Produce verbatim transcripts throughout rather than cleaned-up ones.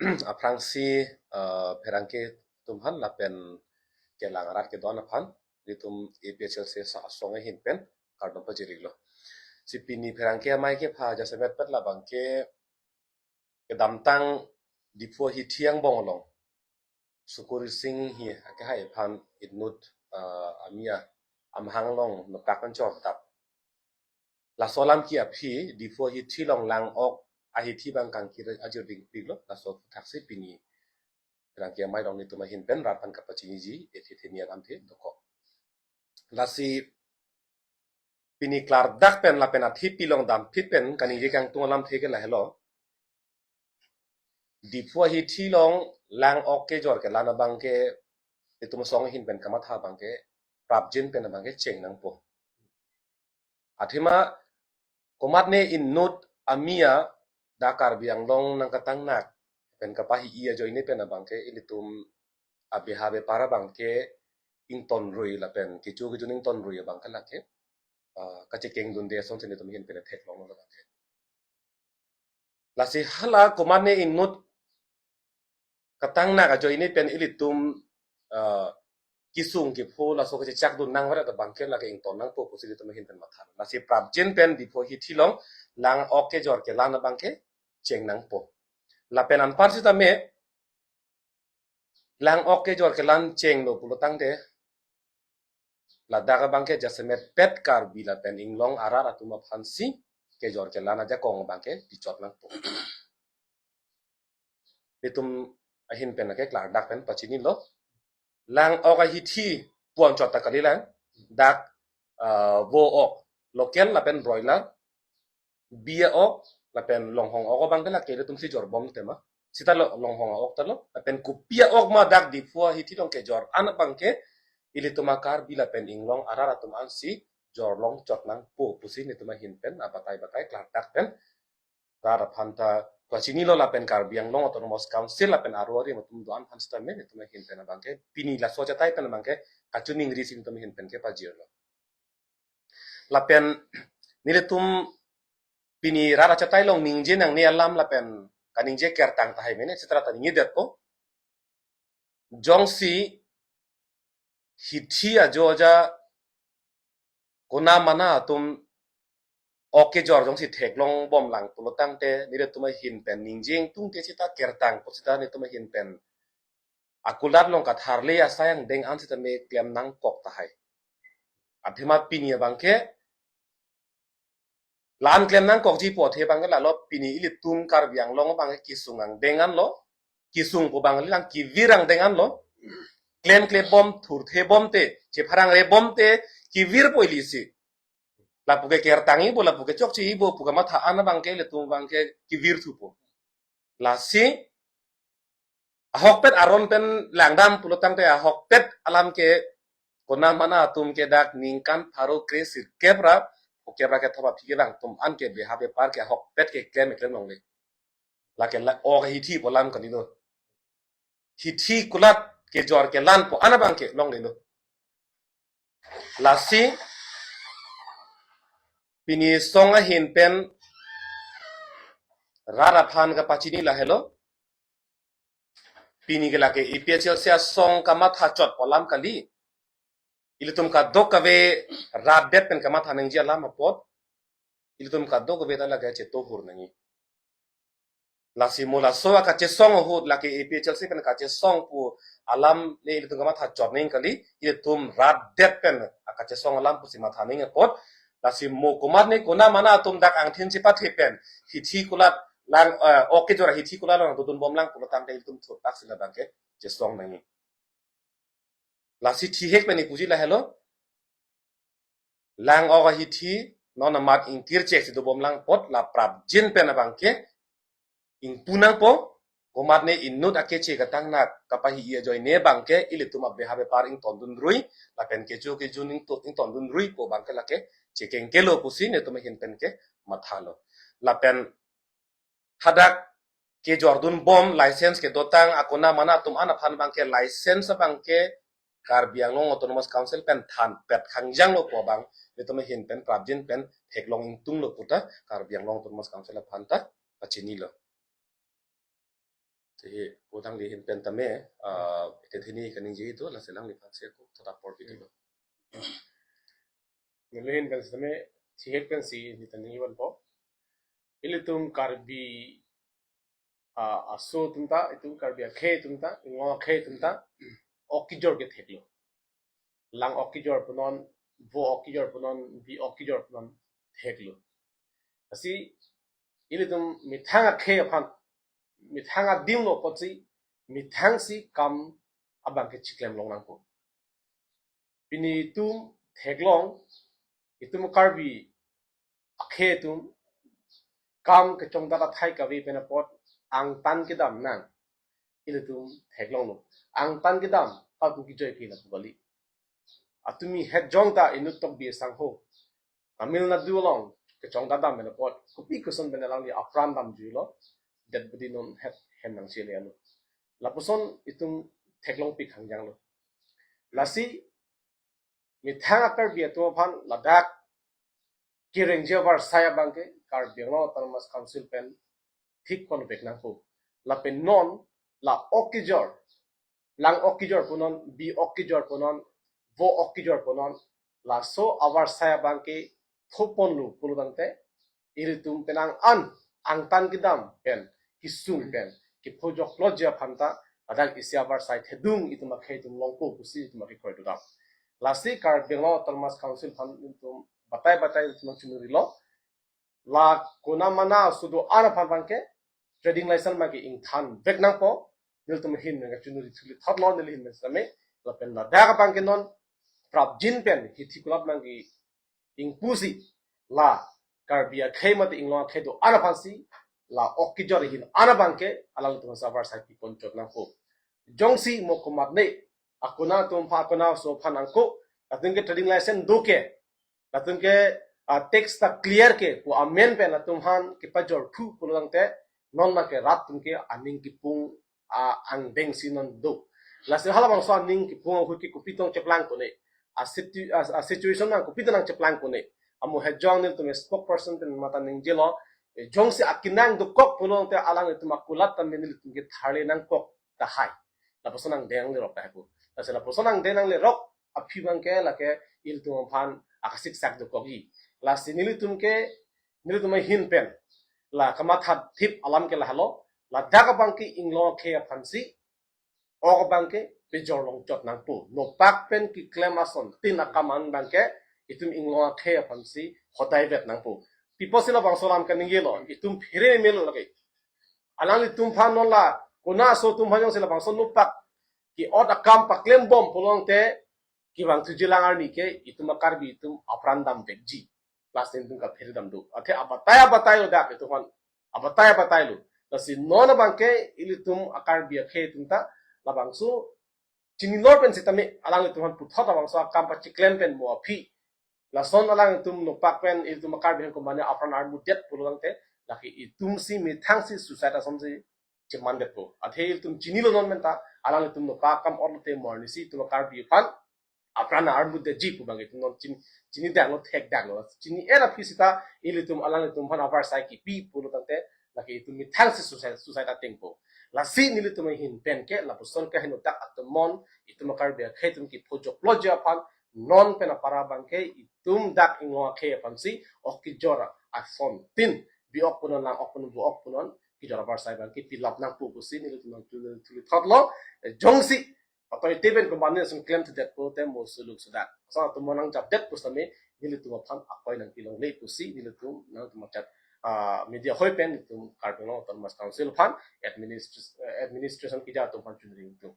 aphrangsi, eh, pherangke atum aphan lapen kelang arat kedo-an aphan, ilitum A P H L C asong ahin pen kardom pajir-iklo. Si pini pherangke amei kepha jasemet pet labangke kedamtang Diphu ahithi angbong along Sukur Sing hi akehai aphan inut, eh, amia amahang along nopak anchor tap. Laso alam ke aphi Diphu ahithi along lang-ok ahithi abang kangkir ajir dingpiklo, laso aphuthak si pini pherangke amei along nelitum ahin pen rat aphan kapachiniji, ethe theni alamthe dokok. Lasi pini klardak pen lapen athepi along damphit pen kaningje kangtung alamthe ke lahelo. Diphu ahithi along lang-ok kejor kelan abangke, itum asong ahin pen kamatha abangke, prapjin pen abangke cheng nangpo. Athema komatne inut amia dak Karbi Anglong nangkatangnak pen kapahi-i ajoine pen abangke ilitum abeha bepar abangke ingtonrui lapen kecho kejun ingtonrui abangke lake, ah, kachekengdunde asonsi nelitum ahin pen theklonglo abangke. Lasi hala komatne inut katangnak ajoine pen ilitum, ah, kesung kepho laso kachechakdun nangvaret abangke lake ington nangpo pusi nelitum ahin pen matha. Lasi prapjin pen Diphu ahithi along lang-ok kejor kelan abangke cheng nangpo. Lapen anpar sitame lang-ok kejor kelan chenglo pulo tangte, ladak abangke jasemet pet Karbi lapen inglong arat atum aphansi kejor kelan ajakong abangke pichot nangpo. Itum ahin pen ke klardak pen pachinilo. Lang-ok ahithi pu anchot ta kalilang, dak, ah, vo-ok, local lapen broiler, bi a-ok lapen longhong ok abangke lake ilitum si jorbom tema. Sita lo longhong a-ok ta lo, lapen kopi a-ok ma dak Diphu ahithi along kejor an abangke ilitum a-Karbi lapen inglong arat atum ansi jorlong chot nangpo pusi nelitum ahin pen abatai batai klardak pen rat aphan ta pachinilo lapen Karbi Anglong Autonomous Council lapen aro arim atum do-an aphan sitame nelitum ahin pen abangke pini laso achatai pen abangke kachiningri si nelitum ahin pen kepajirlo. Lapen nelitum pini rat achatai along ningje nangne alam lapen kaningje kertang tahai mene, sitra ta ningjedetpo. Jongsi hithi ajo aja kona mana atum ok kejor jongsi theklongbom lang pulo tangte, nelitum ahin pen ningje ingtungte sita kertangpo sita nelitum ahin pen akulat along katharle asai angdeng an sitame klem nangkok tahai. Athema pini abangke la-an klem nangkokji pu athe abangke lalo, pini ilitum Karbi Anglong abangke kesung angdeng anlo, kesung pu abang lang kevir angdeng anlo, klemklebom, thurthebom te, chepharangrebom te, kevirpo ilisi. Lapu ke kertangji bo, lapu ke chokcheji bo pu kamatha an abangke ilitum abangke kevir thupo. Lasi ahokpet aron pen langdam pulo tangte ahokpet alam ke kona mana atum ke dak ningkan pharo kre sirkep ra phokep ra kethom aphi kevang atum an ke beha bepar ke ahokpet keklem keklem longle. Lake la-ok ahithi pu alam kalilo. Hithi kulat kejor kelan pu an abangke longlelo. Lasi pini song ahin pen rat aphan kapachini lahelo. Pini ke lake A P H L C asong kamatha chot pu alam kali. Ilitum kadokave rat det pen kamatha nangji alam apot ilitum kadokave ta lake chetohur nangji. Lasi mo laso akachesong ahut lake A P H L C pen kachesong pu alam le ilitum kamatha chot nangji kali, ilitum rat det pen akachesong alam pusi matha nangji apot. Lasi mo komatne kona mana atum dak angthin chepathe pen hithi kulat lang, eh, ok kejor ahithi kulat lang dodunbom lang pulo tangte ilitum thurthak si labangke chesong nangji. Lasi thihek pen ipuji lahelo. Lang-ok ahithi non amat ingkir chek si dobom lang apot la prapjin pen abangke ingpu nangpo, komatne inut akeche katangnak kapahi-i ajoine abangke ilitum abeha bepar ingtondunrui lapen kecho kejun ingto-, ingtondunruipo abangke lake chekengkelo pusi nelitum ahin pen kemathalo. Lapen hadak kejordunbom license kedotang akona mana atum an aphan abangke license abangke Karbi Anglong Autonomous Council pen thanpet khangjanglo pu abang nelitum ahin pen prapjin pen theklong ingtunglo puta Karbi Anglong Autonomous Council aphan ta pachinilo. He, pudang lihin pen tame, ah, ite thini kaningje itu, lasi alangliphan si ako thot apor pitulo. Nelihin pen tame, thihek pen si nitani iwan po. Ilitum Karbi, ah, aso atum ta, itum Karbi akhei atum ta, Inglong akhei atum ta, ok kejor ke theklo. Lang ok kejor punon, vo ok kejor punon, bi ok kejor punon theklo. Lasi ilitum methang akhei aphan, methang adim lo apotsi, methang si kam abang ke chiklem long nangpo. Pini itum theklong, itum Karbi akhei atum kam kechongdat athai kave pen apot angtan kedam nang. Ilitum theklonglo. Angtan kedam, paku kejoi ke lapu kali. Atumi het jong ta inut tok bi sangho. Tamil Nadu along kechongdat dam pen apot, kopi koson pen alangli apran damjuilo. Det budi non het hem nangchele alo. Lapuson itum theklongpik hangjanglo. Lasi methang a-Karbi atum aphan ladak kerengji avarsai abang ke Karbi Anglong Autonomous Council pen thik ponvek nangpo. Lapen non la ok kejor, lang ok kejor punon, bi ok kejor punon, vo ok kejor punon, laso avarsai abang ke thoponlo pulo tangte, ilitum penang an angtan kedam pen, kesung pen, kepho joklo ji aphan ta, ladak isi avarsai thedung itum akhei atum longpo pusi itum akhei kroi dodam. Lasi Karbi Anglong Autonomous Council aphan itum batai batai itum chunurilo. La kona mana sudo ana aphan abang ke trading license abang ke ingthanvek nangpo. Nelitum ahin abang ke chunuri thuli thotlo neli ahin abang same. Lapen ladak abang ke non prapjin pen hithi kulap abang ke ingpusi la Karbi akhei mate Inglong akhei do ana aphansi la ok kejor ahin ana abang ke alangtum avarsai pi ponchot nangpo. Jongsi mo komatne akona atum aphan, akona aso aphan angko, latum ke trading license do ke, latum ke, ah, tax ta clear ke pu amen pen latum aphan kepajor thu pulo tangte, non abang ke rat atum ke aning kepung, ah, angdeng si non do. Lasi halabangso aning kepung ahut ke kopi tong cheplang kone, a situ-, a, a situation nang kopi tong nangcheplang kone. Amo het jong nelitum spokesperson pen mata ningjelo, eh, jongsi akinang dokok pulo tangte alanglitum akulat tame nelitum ke tharle nangkok tahai. Lapuson angdeng lerok tahai pu. Lasi lapuson angdeng lerok aphi abang ke lake ilitum aphan akasiksak dokokji. Lasi nelitum ke, nelitum ahin pen la kamathathip alam ke lahelo, ladak abang ke Inglong akhei aphansi ok abang ke pejor longchot nangpo. Nopak pen keklem asontin akam an abang ke itum Inglong akhei aphansi hodaivet nangpo. Pi apotsi labangso alam kaningjelo, itum phere melo lake. Alanglitum aphan non la kona aso atum aphan jongsi labangso nopak ke-ot akam paklembom pulo tangte, kevang thujilang arni ke itum a-Karbi atum apran damvekji. Lasi nelitum kaphere dam do. Athe abatai abatai lo dak itum aphan. Abatai abatai lo. Lasi non abang ke ilitum a-Karbi akhei atum ta labangso chinilo pen sitame alanglitum aphan puthot labangso akam pachiklem pen mo aphi. Lason alanglitum nopak pen ilitum a-Karbi aphan komane apran armudet pulo tangte, lake itum si methang si suicide asonsi chemandetpo. Athe ilitum chinilo non pen ta, alanglitum nopak akam otlote mo arnisi itum a-Karbi aphan apran armudetji pu abang itum non chin-, chini daklo, thek daklo. Chini-et aphi sita ilitum alanglitum aphan avarsai kipi pulo tangte, lake itum methang si suicide, suicide atengpo. Lasi nelitum ahin pen ke lapuson kaheno dak atum mon, itum a-Karbi akhei atum kepho joklo ji aphan, non pen apara abang ke itum dak Inglong akhei aphansi ok kejor asontin, bi ok punon, lang ok punon, vo ok punon, kejor avarsai abang ke pilap nangpo pusi nelitum nangthu-, thuli thotlo. Eh, jongsi patoi te pen komane ason klem thedet pulote mo suluk sudak. Sa atum mo nangjapdet pu sitame nelitum aphan akoi nangpilongle pusi nelitum nangtum ajat, ah, media hoi pen nelitum Karbi Anglong Autonomous Council aphan administ-, eh, administration keja atum aphan chunring tum.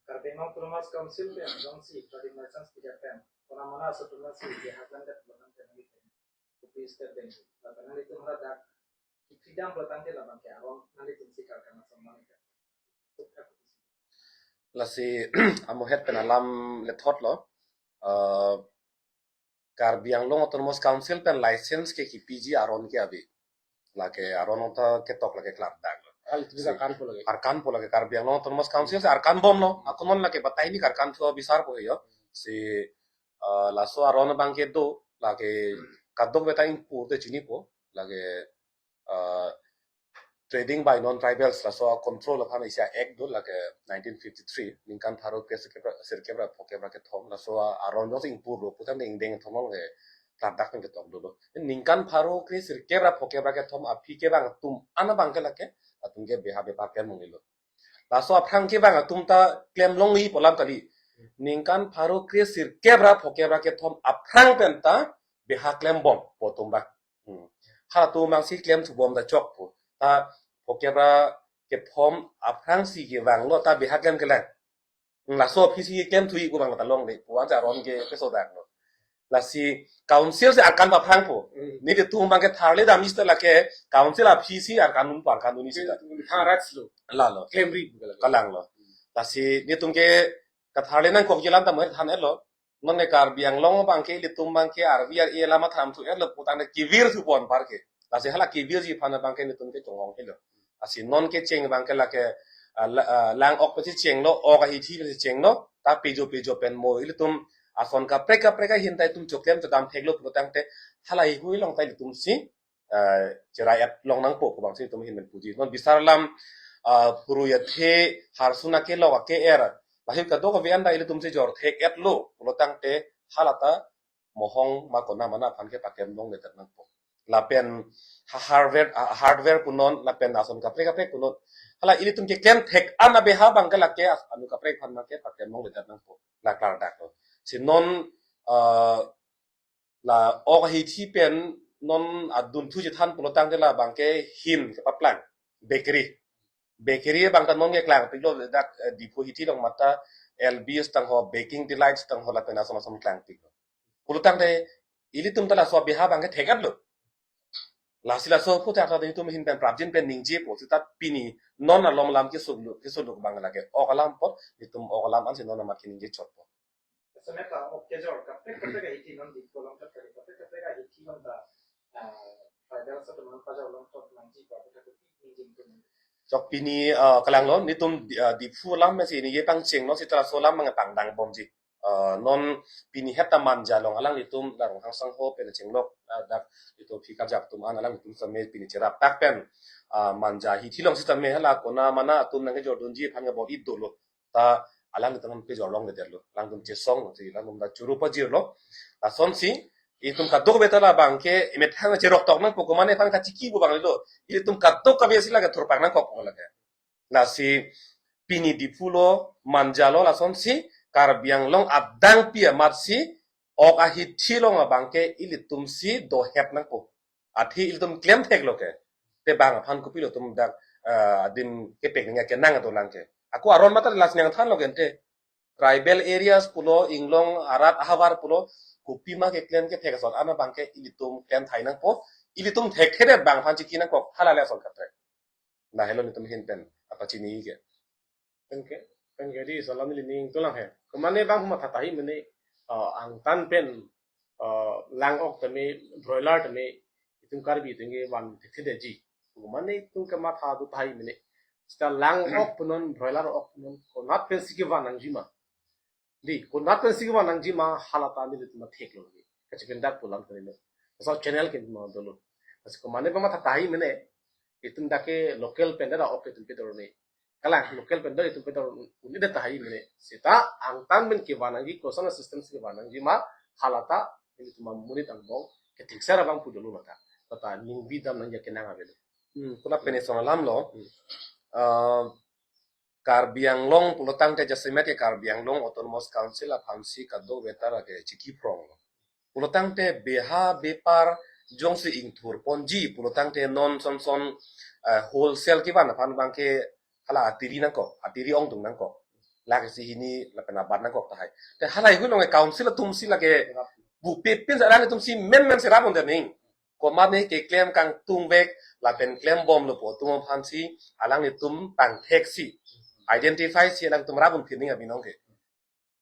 Karbi Anglong Autonomous Council pen jongsi trading license keja pen kona mana aso atum si je hakan det pulo tangte nelitum kopi step pen. Lapen nanglitum haladak freedom pulo tangte labang ke aron nanglitum si karkan asong mane ke. Lasi amo het pen alam le thotlo. Eh, Karbi Anglong Autonomous Council pen license ke kepiji aron ke ave. Lake aron anta ketok lake klardak lo. Hal itu juga kan pulo lagi. Arkan pulo lake Karbi Anglong Autonomous Council si arkan bomlo. Ako non lake batai ni karkan thu bisar po yo. Si, eh, laso aron abang ke do lake kadokave ta ingpu te chinipo. Lake, eh, trading by non-tribals laso a-control aphan isi a-act do, lake nineteen fifty-three, ningkan pharo kre sirkep ra, sirkep ra phokep ra kethom, laso a-, aron jongsi ingpurlo putangte ingdeng thomlong ke klardak pen ketok dolo. Ningkan pharo kre sirkep ra phokep ra kethom aphi kevang atum an abang ke lake, latum ke beha bepar klem longlelo. Laso aphrang kevang atum ta klem longji pu alam kali. Ningkan pharo kre sirkep ra phokep ra kethom aphrang pen ta beha klembom pu atum bang. Hmm. Halatum abangsi klem thubom ta chokpo. Ta phokep ra kethom aphrangsi kevanglo ta beha klem kelang. Hmm, laso aphisi klem thu-ik pu abang ta longle pu ansi aron ke pesodaklo. Lasi council si arkan paphrangpo. Hmm. Nelitum abang ke tharle dam sita lake council aphisi arkan un par kan un sita. Tha rights lo. Lalo. Klem ri pu kala. Kalanglo. Lasi nelitum ke katharle nangkokji alam ta mo than-etlo. Non ke Karbi Anglong abang ke ilitum abang ke arvi ar-e alam than thu-etlo putangte kevir thubom par ke. Lasi hala kevirji aphan abang ke nelitum ke chonghong helo. Lasi non kecheng abang ke lake, ah, la-, ah, lang-ok pensi chenglo, ok ahithi pensi chenglo, ta pejo pejo pen mo ilitum ason kaprek kaprek ahin ta itum choklem chodam theklo putangte halahei hui along ta ilitum si, ah, cherai-et long nangpo pu abangsi itum ahin pen puji. Non bisar alam, ah, phurui athe, harsun akelok ake-er, lahei kadokave an ta ilitum si jor thek-etlo pulotangte hala ta mohong ma kona mana aphan ke paklem longledet nangpo. Lapen ha-, hardware, ah, hardware punon, lapen ason kaprek kaprek punon. Hala ilitum keklem thek an abeha abang ke lake as-, anu kaprek aphan abang ke paklem longledet nangpo. La klardaklo. Si non, ah, la ok ahithi pen non adun thu chethan pulotangte la abang ke hin kepaplang. Bakery. Bakery abang ta non ke klangpiklo, dak, eh, Diphu ahithi along mata L B's tangho, Baking Delights tangho lapen ason ason klangpiklo. Pulotangte ilitum ta laso abeha abang ke thek-etlo. Lasi laso aphuthak ta itum ahin pen prapjin pen ningjepo sita pini non alom alam keso-, kesoluk abang lake ok alam apot, itum ok alam ansi non amat keningje chotpo. Semeta ok kejor kaprek kaprek ahithi non Diphu along chot kaprek kaprek ahithi along ta, ah, tribal settlement pajor along chot nangji pa kotha kopi ningje tum. Chok pini, ah, kalanglo, nelitum Di-, ah, Diphu alam si ningje pangchenglo sita laso alam abang pangdangbomji. Ah, non pini het ta Manja along alanglitum la Ronghang sangho pen chenglok, ah, dak itum aphi karjap atum an alanglitum same pini cherap tak pen, ah, Manja ahithi along sitame hala kona mana atum nangkejordunji aphan ke bor-i dolo. Ta alanglitum pejor longledetlo. Alangtum chesong si alangtum ta churu pajirlo. Lasonsi itum kadokave ta la abang ke imethang cherok tok nangpo, komatne aphan kachiki pu abang lo. Itum kadokave si lake thurpak nangkok pu lake. Lasi pini Diphu lo, Manja lo, lasonsi Karbi Anglong adang pi amatsi ok ahithi along abang ke ilitum si dohet nangpo. Athe ilitum klem theklo ke. Te bang aphan kopilo itum dak, eh, adim kepek nangji akenang dolang ke. Ako aron mata lasi nangthanlo ke ante. Tribal areas pulo, inglong arat ahavar pulo, kopima keklem kethek asot an abang ke ilitum klem thai nangpo, ilitum thekthedet bang aphan chiki nangkok, hala le asot kaprek. Lahelo nelitum ahin pen apachini ke. Pen ke, pen ke di salam ili ning tulang he. Komatne bang matha tahai mene, ah, angtan pen, ah, lang-ok tame, broiler tame, itum Karbi itum ke van thekthedetji. Komatne itum kematha do tahai mene. Sita lang-ok punon, broiler-ok punon, konat pensi kevan nangji ma. Di, konat pensi kevan nangji ma hala ta nelitum theklo di. Kachipendak pu alam tadi lo. Laso channel ke ma dolo. Lasi komatne bang matha tahai mene. Itum dak ke local pen da ok itum pedor ni. Kalang local pen da itum pedor un-edet tahai mene. Sita angtan pen kevan nangji, koson system si kevan nangji ma hala ta nelitum amonit angbong kethekser abang pu dolo mata. Mata ningbi dam nangji akenang avelo. Hmm, konat pen isong alam lo. Hmm. Ah, Karbi Anglong pulotangte jasemet ke Karbi Anglong Autonomous Council aphansi kadokave ta lake chiki phronglo. Pulotangte beha bepar jongsi ingthurponji pulotangte non sonson, eh, wholesale kevan aphan abang ke hala atiri nangkok, atiri ongdung nangkok. Lakh isi hini lapen abat nangkok tahai. Te halahei hui along council atumsi lake bupe pin sa alanglitumsi menmen si rap-un-edet ning. Komatne keklem kangtungvek lapen klembomlo pu atum aphansi alanglitum pangtheksi, identify si alangtum rap-un-edet ning abinong ke.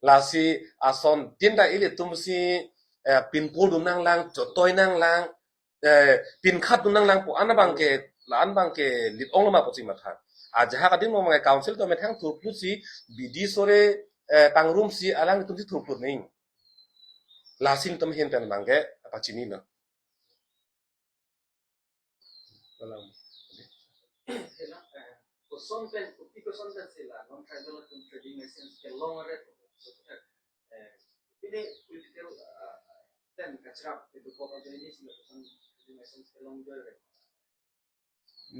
Lasi asontin ta ilitumsi, eh, pinpurdun nanglang, chotoi nanglang, eh, pinkhatdun nanglang pu an abang ke, la-an abang ke lit-onglo ma pusi matha. Ajahak adim lo abang ke council atum methang thurphlusi bidi sore, eh, pangrumsi alanglitumsi thurphlut ning. Lasi nelitum ahin pen abang ke apachinilo. Salam. Koson pen, kopi koson pen si la non tribal atum trading license kelong ret? So, eh, ini political, ah, pen kacharap kedokok ajoine si la koson trading license kelong joi ret?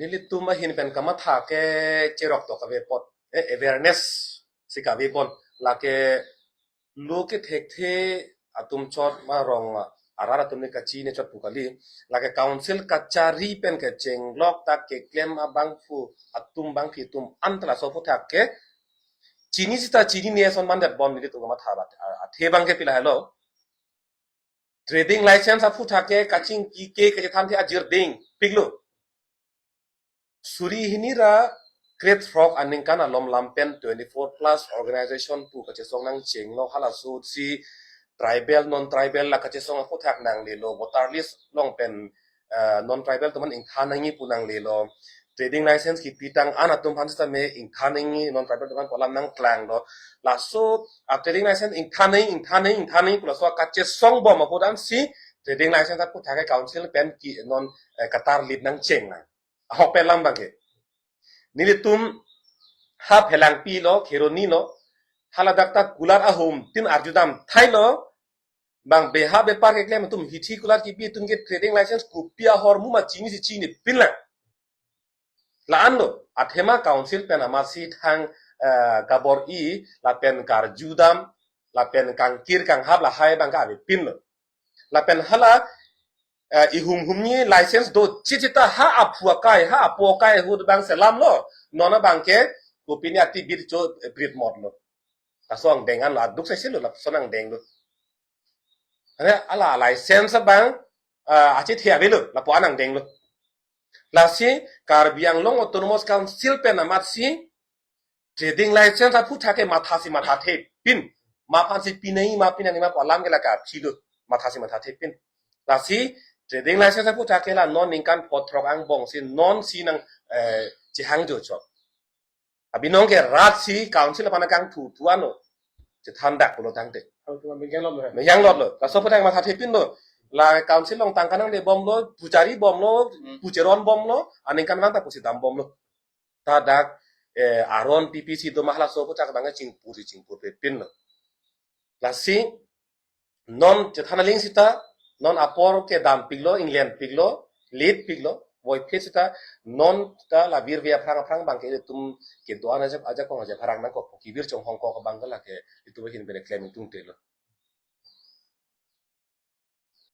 Nelitum ahin pen kamatha ke cherok to kave apot, eh, awareness si kave pon, lake lo kethekthe atum chot ma rong arat atum ne kachini chot pu kali, lake council kachari pen kechenglok ta keklem abangphu atum bangphi atum an ta laso aphuthak ke chini sita chinine ason mandet bom nelitum kamatha bat, a, athe abang ke pi lahelo. Trading license aphuthak ke kachingki ke kachethan the ajir ding piklo. Suri hini ra krethrok aningkan alom lam pen twenty-four plus organization pu kachesong nangchenglo, halaso si tribal non tribal la kachesong aphuthak nanglelo, voter list along pen, eh, non tribal atum an ingthan nangji pu nanglelo. Trading license kipi tang an atum aphan sitame ingthan nangji, non tribal atum aphan pu alam nangklanglo. Laso a trading license ingthan nangji, ingthan nangji, ingthan nangji pu laso kachesong bom apot an si trading license aphuthak ke council pen ke non, eh, katarlip nangcheng nang. Ahok pen alam abang ke. Nelitum ha Phelangpi lo, Kheroni lo, haladak ta kulat ahum tin arjudam thailo, bang beha bepar keklem atum hithi kulat kipi atum ke trading license kopi ahormu ma chini si chinipin lang. La-an lo, athema council pen amatsi thang, eh, kabor-i, lapen karjudam, lapen kangkir kanghap lahai abang ke avepin lo. Lapen hala, eh, ihum humni license do chichita ha aphu akai, ha apo akai ahut abang selam lo. Non abang ke, kopine ati bircho, eh, brit mot lo. Laso angdeng an lo, aduk sesi lo, laso angdeng lo. Ane ala license abang, ah, achethe avelo, lapu-an angdeng lo. Lasi Karbi Anglong Autonomous Council pen amatsi trading license aphuthak ke mathasi mathathepin. Ma aphansi pi nangji, ma pi nangji ma pu alam ke lake aphi lo, mathasi mathathepin. Lasi trading license aphuthak ke la non ningkan pho throk angbong si non si nang, eh, chehangjo chok. Abinong ke rat si council aphan kangthu thu ano. Chethan dak pulo tangte. Kalau cuma megang lo, ya. Megang lot lo. Laso aphuthak mathathepin lo. La council along tangka nangle bom lo, puchari bom lo, Hmm. pucheron bom lo, aningkanvang ta pusi dam bom lo. Ta dak, eh, aron P P C do ma halaso aphuthak abang ke chingpur si chingpurpepin lo. Lasi non chethan aling sita, non apor kedam piklo, inglen piklo, late piklo, voiphit sita, non ta la virve aphrang aphrang abang ke ilitum kedo-an ajak, ajakong ajak pharang nangkok, kevir chonghong kok abang ke lake itum ahin pen klem ingtungte lo.